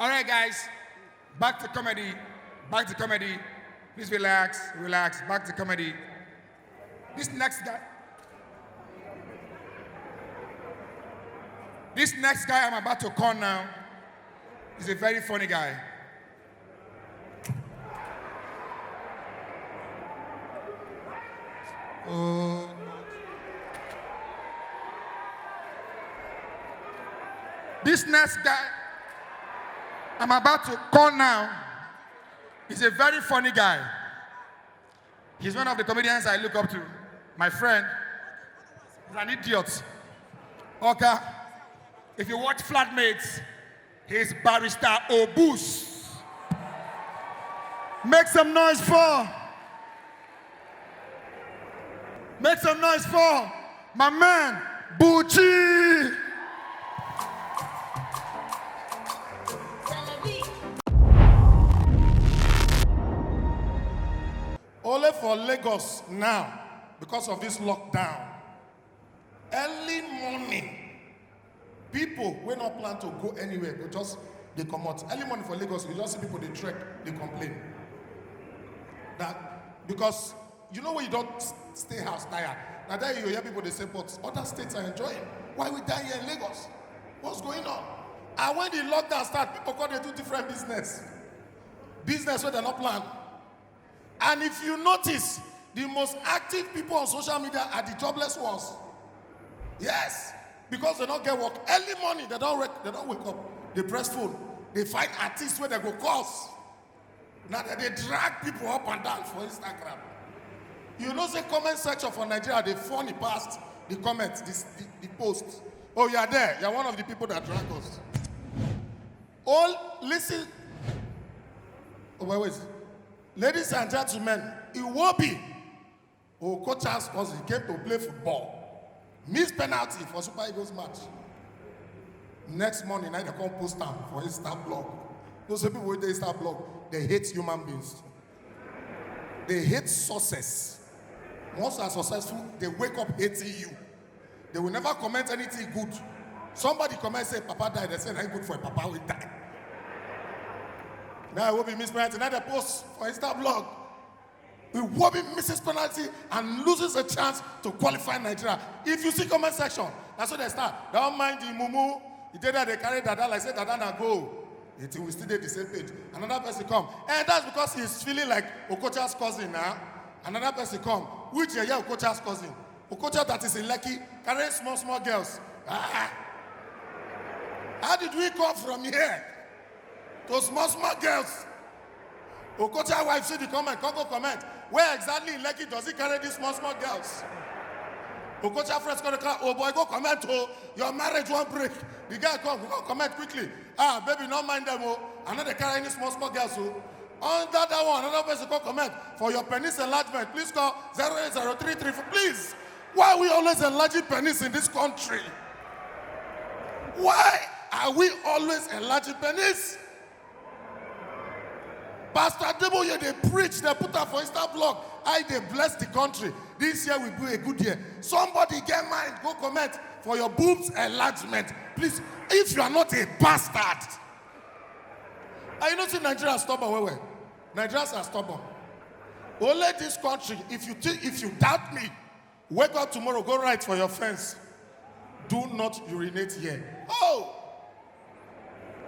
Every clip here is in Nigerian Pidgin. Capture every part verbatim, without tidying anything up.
All right, guys, back to comedy. Back to comedy. Please relax, relax. Back to comedy. This next guy, this next guy I'm about to call now is a very funny guy. Oh. This next guy I'm about to call now is a very funny guy. He's one of the comedians I look up to. My friend, he's an idiot. Okay? If you watch Flatmates, he's Barrister Obus. Make some noise for. Make some noise for my man, Bucci. Only for Lagos now, because of this lockdown. Early morning, people wey no plan to go anywhere go just dey comot. Early morning for Lagos, you just see people dey trek, dey complain. That because you know when you don s- stay house tire, na there you hear people dey say, "But other states are enjoying. Why we die here in Lagos? What's going on?" And when the lockdown start, people come dey do different business. Business wey dem no plan. And if you notice, the most active people on social media are the jobless ones. Yes, because they don't get work. Early morning, they don't wake, they don't wake up. They press phone. They find artists where they go cause. Now that they drag people up and down for Instagram. You know, say comment section for Nigeria, they funny past the comments, this the, the post. Oh, you are there. You are one of the people that drag us. All listen. Oh, wait, wait. Ladies and gentlemen, Iwobi Okocha's cousin came to play football. Missed penalty for Super Eagles match. Next morning, now they come post am for Insta blog. Those people with the Insta blog, they hate human beings. They hate success. Once you are successful, they wake up hating you. They will never comment anything good. Somebody comment say Papa died, they say na good for Papa will die. Now I will be missed penalty. Now they post for Insta blog. We will be misses penalty and loses a chance to qualify Nigeria. If you see comment section, that's what they start. Don't mind the mumu. He did that, they carry Dada like say Dada na go. It will still dey the same page. Another person come. And that's because he's feeling like Okocha's cousin now. Another person come. Which yeye Okocha's cousin? Okocha that is in Lekki, carrying small, small girls. Ah. How did we come from here to small, small girls? Okocha wife see the comment, come go comment. Where exactly in Lekki does he carry these small, small girls? Okocha friends come to come, "Oh boy, go comment, oh, your marriage won't break." The guy come, go comment quickly. "Ah, baby, not mind them, oh. I know they carry any small, small girls, oh." Under that one, another person come comment for your penis enlargement. Please call zero eight zero three three four. Please, why are we always enlarging penis in this country? Why are we always enlarging penis? Pastor Adeboye, they preach, they put up for Insta blog. I they bless the country. This year will be a good year. Somebody get mind, go comment for your boobs enlargement. Please, if you are not a bastard. I know see Nigeria stubborn, well, well. Nigerians are stubborn. Only this country, if you think, if you doubt me, wake up tomorrow, go write for your fence. "Do not urinate here." Oh!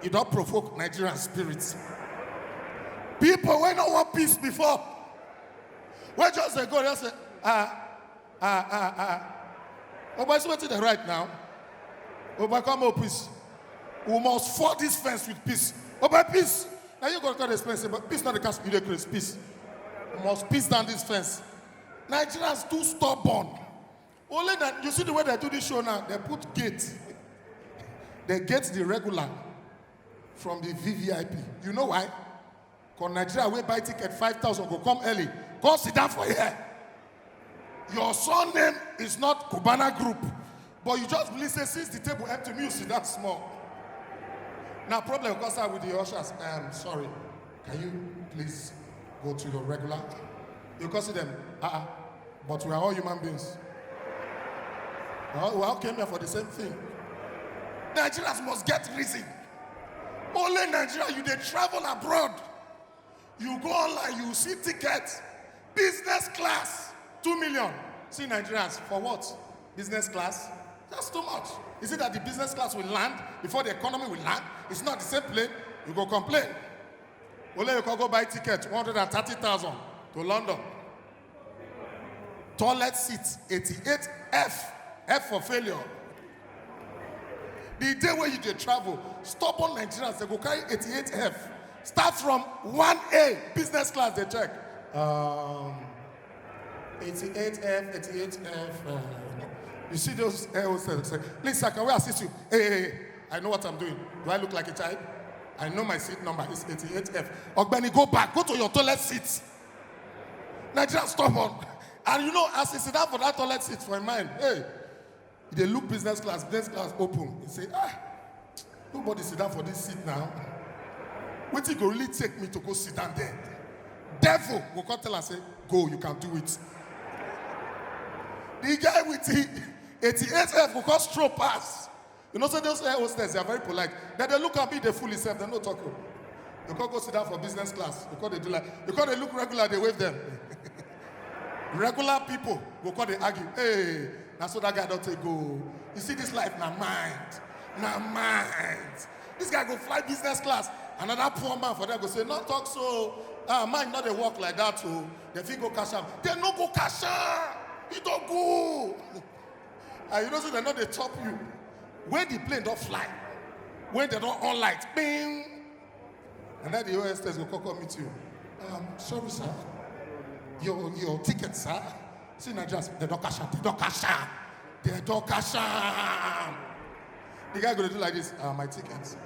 You don't provoke Nigerian spirits. People wey no want peace before, wey just dey go, just say, "Ah, ah, ah, ah." Oh boy, see wetin dey right now. Oh boy, come up, peace. We must fall this fence with peace. Oh boy, peace. Now you go to explain, say, "But peace not the cast, you dey craze, peace." We must peace down this fence. Nigerians too stubborn. Only that, you see the way they do this show now, they put gate. They get the regular from the V V I P. You know why? Because Nigeria wey buy ticket five thousand go come early. Come sit down for here. Your surname is not Cubana Group, but you just believe say since the table empty, you sit down small. Now problem come start with the ushers. Um, sorry, can you please go to your regular? You come see them. Uh-uh. But we are all human beings. We all, we all came here for the same thing. Nigerians must get reason. Only Nigeria, you dey travel abroad. You go online, you see ticket, business class, two million. See Nigerians, for what? Business class? That's too much. Is it that the business class will land before the economy will land? It's not the same plane. You go complain. Only you can go buy ticket, one hundred and thirty thousand to London. Toilet seat, eighty-eight F, F for failure. The day wey you dey travel, stubborn Nigerians, they go carry eighty-eight F. Start from one A, business class, they check. Um, eighty-eight F, eighty-eight F. Uh, you see those air hostess say, "Please, sir, can we assist you?" "Hey, hey, hey, I know what I'm doing. Do I look like a child? I know my seat number is eighty-eight F." Ogbeni, go back, go to your toilet seat. Nigeria stubborn. And you know, as he sit down for that toilet seat for a mind, hey, he dey look business class, business class open. He say, "Ah, nobody sit down for this seat now. Wetin go really take me to go sit down there?" Devil go come tell am say, "Go, you can do it." The guy with the eighty-eight F go come stroll pass. You know, so those air hostess, they are very polite. Then they look at me, they fool itself, they no talk. They can't go sit down for business class. They can't they do like, they can't they look regular, they wave them. Regular people go come they argue. "Hey, na so that guy don't take go. You see this life, na mind, na mind." This guy go fly business class. Another poor man for them go say, "No talk so. Ah, mind not dey work like that. Oh, they fit go cash am. They no go cash am. He don't go." And you know, so they no dey chop you. When the plane don't fly, when they don't on light, bing. And then the O S S go come, come meet you. "Um, sorry, sir. Your, your ticket, sir." See, now just, "They don't cash am, they don't cash am, they don't cash am." The guy gonna do like this, "Uh, my ticket.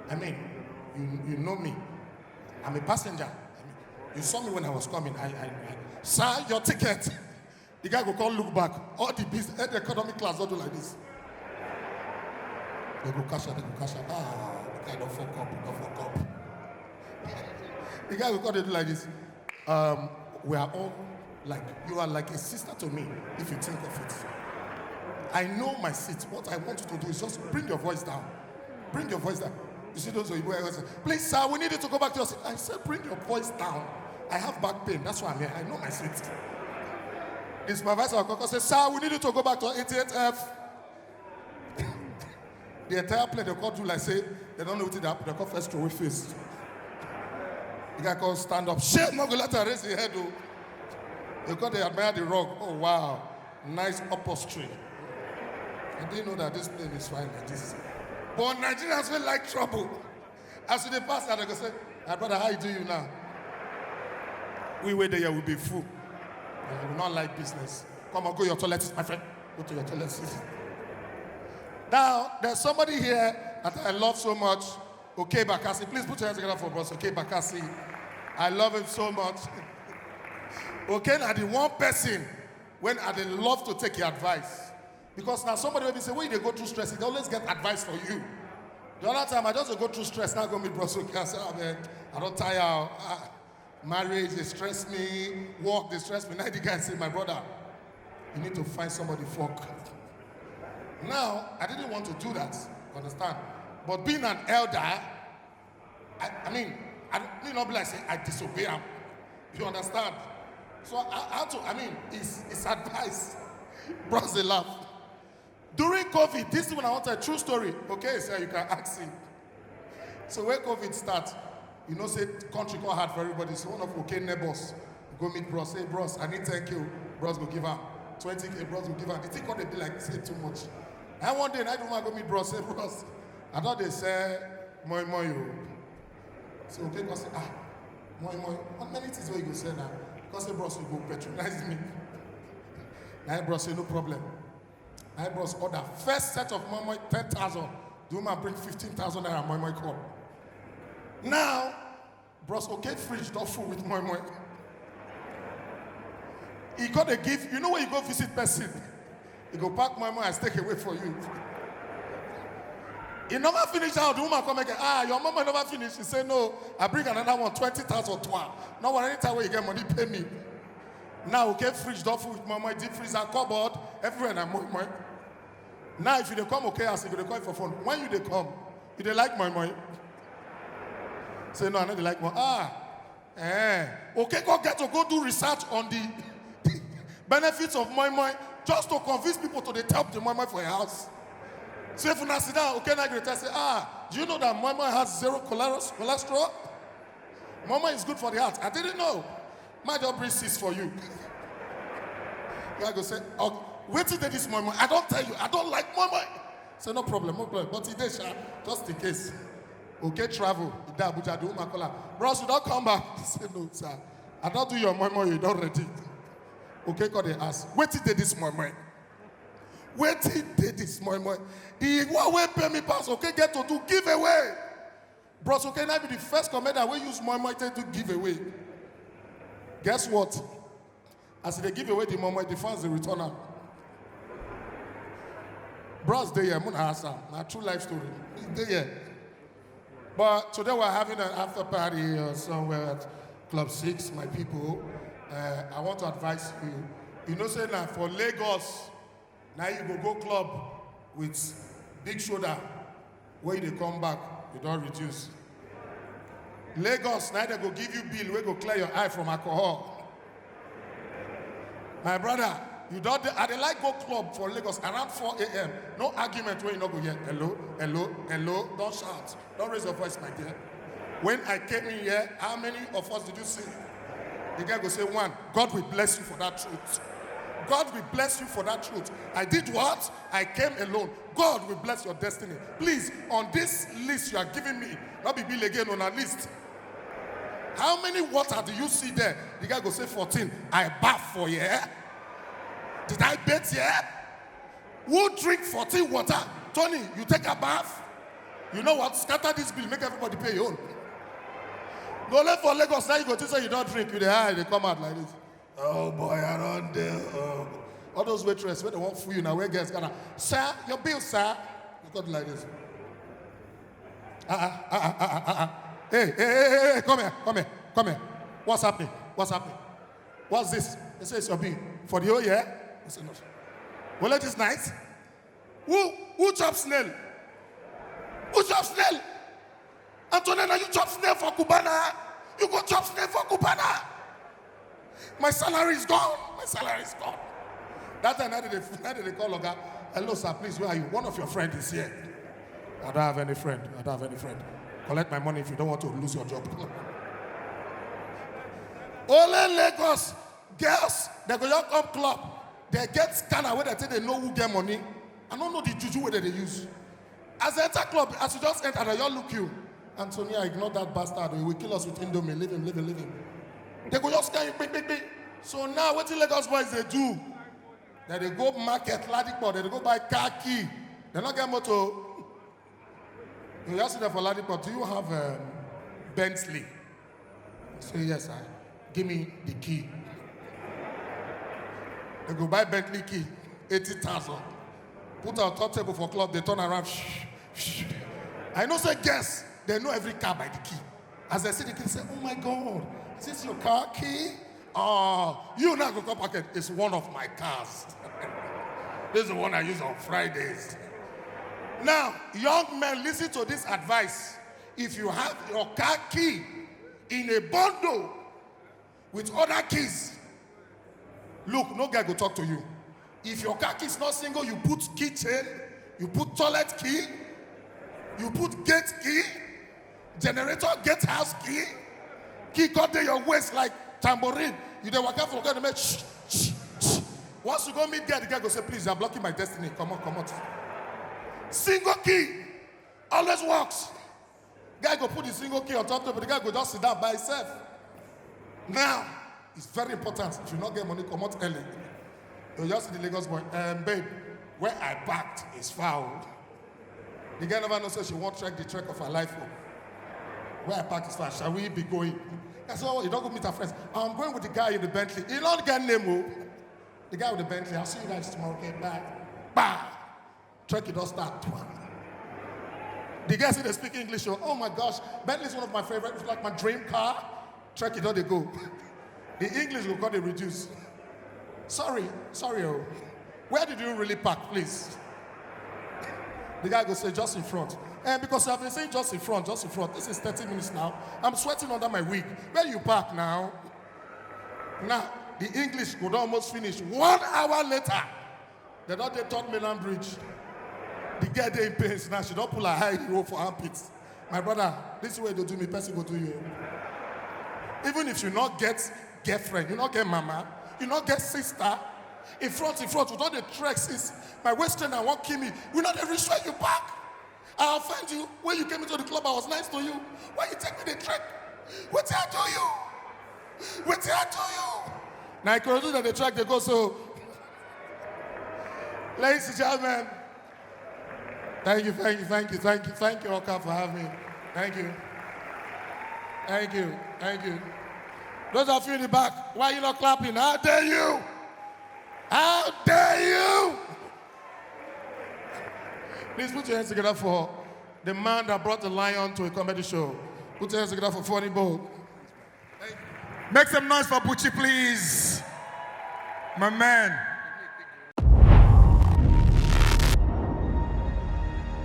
I mean, you, you know me. I'm a passenger. I mean, you saw me when I was coming. I, I, I, sir, your ticket." The guy go come look back. All the business, the economic class don't do like this. They go cash out, they go cash out. Ah, the guy don't fuck up, don't fuck up. The guy go come, they do like this. Um, we are all like, you are like a sister to me, if you think of it. I know my seat. What I want you to do is just bring your voice down. Bring your voice down. You see those Oyibo airways, "Please, sir, we need you to go back to your seat." I said, "Bring your voice down. I have back pain. That's why I'm here. I know my seat." This my vice will come say, "Sir, we need you to go back to eighty-eight F." The entire plane, they call do like say, they don't know what to happen. They call first throw face. The guy called stand up. Shame, not go let her raise the head, oh. They call they admire the rug. "Oh, wow. Nice upholstery. I didn't know that this plane is fine like this." But Nigerians will like trouble. As you dey pass, they go say, "My brother, how you do you now?" We wait there, we be fool. We will not like business. Come on, go your toilet, my friend. Go to your toilet. Now, there's somebody here that I love so much. Okay, Bakassi. Please put your hands together for Bros. Okay, Bakassi. I love him so much. Okay, now the one person when I dey love to take your advice. Because now somebody will be say, "When you go through stress, they always get advice for you." The other time, I just go through stress, now go meet Bros. Okay, I say, "Oh, man, I don't tire. Ah, marriage, they stress me. Work, they stress me." Now the guy say, "My brother, you need to find somebody fuck." Now, I didn't want to do that, you understand? But being an elder, I, I mean, I, me not be like say I disobey him. You understand? So I, I had to, I mean, it's, it's advice. Bros, they laugh. During COVID, this one I want a true story. Okay, so you can ask him. So when COVID start, you know, say country call hard for everybody. So one of okay neighbors go meet Bros. Say, "Bros, I need ten K." Bros go give him twenty K. Bros go give him. The thing called they be like, say too much. And one day, I don't want to go meet Bros. Say, "Bros, I thought they say moi moi." Oh. So okay, go say, "Ah, moi moi. How many things wey you go say now?" Go say, "Bros, you go patronize me." Now Bros say, "No problem." Now Bros order first set of moi moi, ten thousand. The woman bring fifteen thousand naira moi moi come. Now, Bros okay fridge don't full with moi moi. He got a gift. You know when you go visit person, he go pack moi moi and take away for you. He never finish out. The woman come again. "Ah, your mama never finish." He say, "No, I bring another one, twenty thousand to her. No one, anytime when you get money, pay me." Now, okay, fridge don't full with moi moi, deep freezer, cupboard, everywhere na moi moi. Now, if you dey come, okay, as you dey call for phone, when you dey come, you dey like moi moi. Say, "No, I no dey like moi." Ah, eh. Okay, go get to go do research on the benefits of moi moi, just to convince people to dey chop the moi moi for your house. So if una sit down, okay, now you tell say, "Ah, do you know that moi moi has zero cholesterol? Moi moi is good for the heart." "I didn't know." "Might just bring cyst for you." You go say, "Oh, wetin dey this moi moi? I don tell you, I don't like moi moi." Say, "No problem, no problem. But e dey sha, just in case." Okay, travel. E dey Abuja, the woman call am, "Bros, you don come back?" Say, "No, sir. I don do your moi moi, you don ready." Okay, call the ask, "Wetin dey this moi moi? Wetin dey this moi moi?" The one wey pay me pass, okay, get to do giveaway. Bros, okay, now be the first comedian wey use moi moi take do giveaway. Guess what? As they give away the moi moi, the fans dey return am. Bros dey here, muna ask am. Na true life story. E dey here. But today we're having an after party uh, somewhere at Club Six, my people. Uh, I want to advise you. You know, say now for Lagos, now you go go club with big shoulder. When you dey come back, you don reduce. Lagos, now they go give you bill, we go clear your eye from alcohol. My brother, you don't. I dey like go club for Lagos around four a.m. No argument when you no go here. "Hello, hello, hello." Don't shout. Don't raise your voice, my dear. When I came in here, how many of us did you see? The guy go say, "One, God will bless you for that truth. God will bless you for that truth. I did what? I came alone. God will bless your destiny." Please, on this list you are giving me, not be bill again on a list. "How many water do you see there?" The guy go say, "Fourteen. I bath for here. Did I bathe here? Who drink fourteen water?" "Tony, you take a bath?" "You know what? Scatter this bill, make everybody pay your own." No left for Lagos, now you go to say you don't drink, you dey hide, they come out like this. "Oh boy, I don't do." Oh. All those waitress, when they want fool you now, where girls gonna, "Sir, your bill, sir." You got like this. Uh-uh, uh-uh, uh-uh, uh-uh. "Hey, hey, hey, hey, hey, come here, come here, come here. What's happening? What's happening? What's this?" They say, "It's your bill." "For the whole year?" I say, "No." "Well, it is nice." Who, who chop snail? Who chop snail? "Antonio, now you chop snail for Cubana. You go chop snail for Cubana." "My salary is gone. My salary is gone." That time, how did they, how did they call Oga? "Hello, sir, please, where are you? One of your friend is here." "I don't have any friend. I don't have any friend." "Collect my money if you don't want to lose your job." Only Lagos girls, they go just come club. They get scanner where they say they know who get money. I don't know the juju where they use. As they enter club, as you just enter, they all look you. "Antonia, ignore that bastard. He will kill us with Indomie. Leave him, leave him, leave him." They go just scan you, big, big, big. So now, what the Lagos boys they do? They, they go market, Ladipo, they go buy car key. They not get motor. You ask them for Ladipo, "Do you have um, Bentley?" Say, "Yes, sir." "Give me the key." They go buy Bentley key, eighty thousand. Put on top table for club, they turn around. I know say guests, they know every car by the key. As I see the key, say, "Oh my God, is this your car key?" "Oh, you now go come pocket. It's one of my cars. This is the one I use on Fridays." Now, young men, listen to this advice. If you have your car key in a bundle with other keys, look, no guy go talk to you. If your car key is not single, you put keychain, you put toilet key, you put gate key, generator, gatehouse key, key got there your waist like tambourine. You dey waka for God, make shh, shh, shh. Once you go meet guy, the guy go say, "Please, you're blocking my destiny. Come on, come on." Single key always works. Guy go put the single key on top table. The guy go just sit down by himself. Now, it's very important. If you not get money, come out early. You just see the Lagos boy, um, "Babe, where I parked is foul." The girl never know, so she won't track the track of her life. Oh. "Where I parked is foul. Shall we be going?" I said, "Oh, you don't go meet her friends." "I'm going with the guy in the Bentley." You know the guy name, oh? "The guy with the Bentley. I'll see you guys tomorrow. Okay, bye." Bye. Truck it don't start. The guy said they speak English. Oh, "Oh my gosh, Bentley is one of my favorite. It's like my dream car." Truck it don't they go. The English will call they reduce. "Sorry, sorry. Oh. Where did you really park, please?" The guy go say, "Just in front." And because I've been saying, "Just in front, just in front." This is thirty minutes now. I'm sweating under my wig. Where you park now? Now, the English could almost finish. One hour later, they don't dey Third Mainland Bridge. The girl dey in pains now. She don't pull her high heel for armpits. My brother, this is where they do me, person go do you. Even if you not get girlfriend, you not get mama, you not get sister, in front, in front, we don't dey trek since. My waist trainer won't kill me. We not dey reach where you park. I offend you. When you came into the club, I was nice to you. Why you take me the trek? What I do you? What I do you? Now, Ikorodu, that the track they go so. Ladies and gentlemen, thank you, thank you, thank you, thank you, thank you, Oka, for having me. Thank you. Thank you. Thank you. Those of you in the back, why are you not clapping? How dare you? How dare you? Please put your hands together for the man that brought the lion to a comedy show. Put your hands together for Funny Bone. Make some noise for Buchi, please. My man.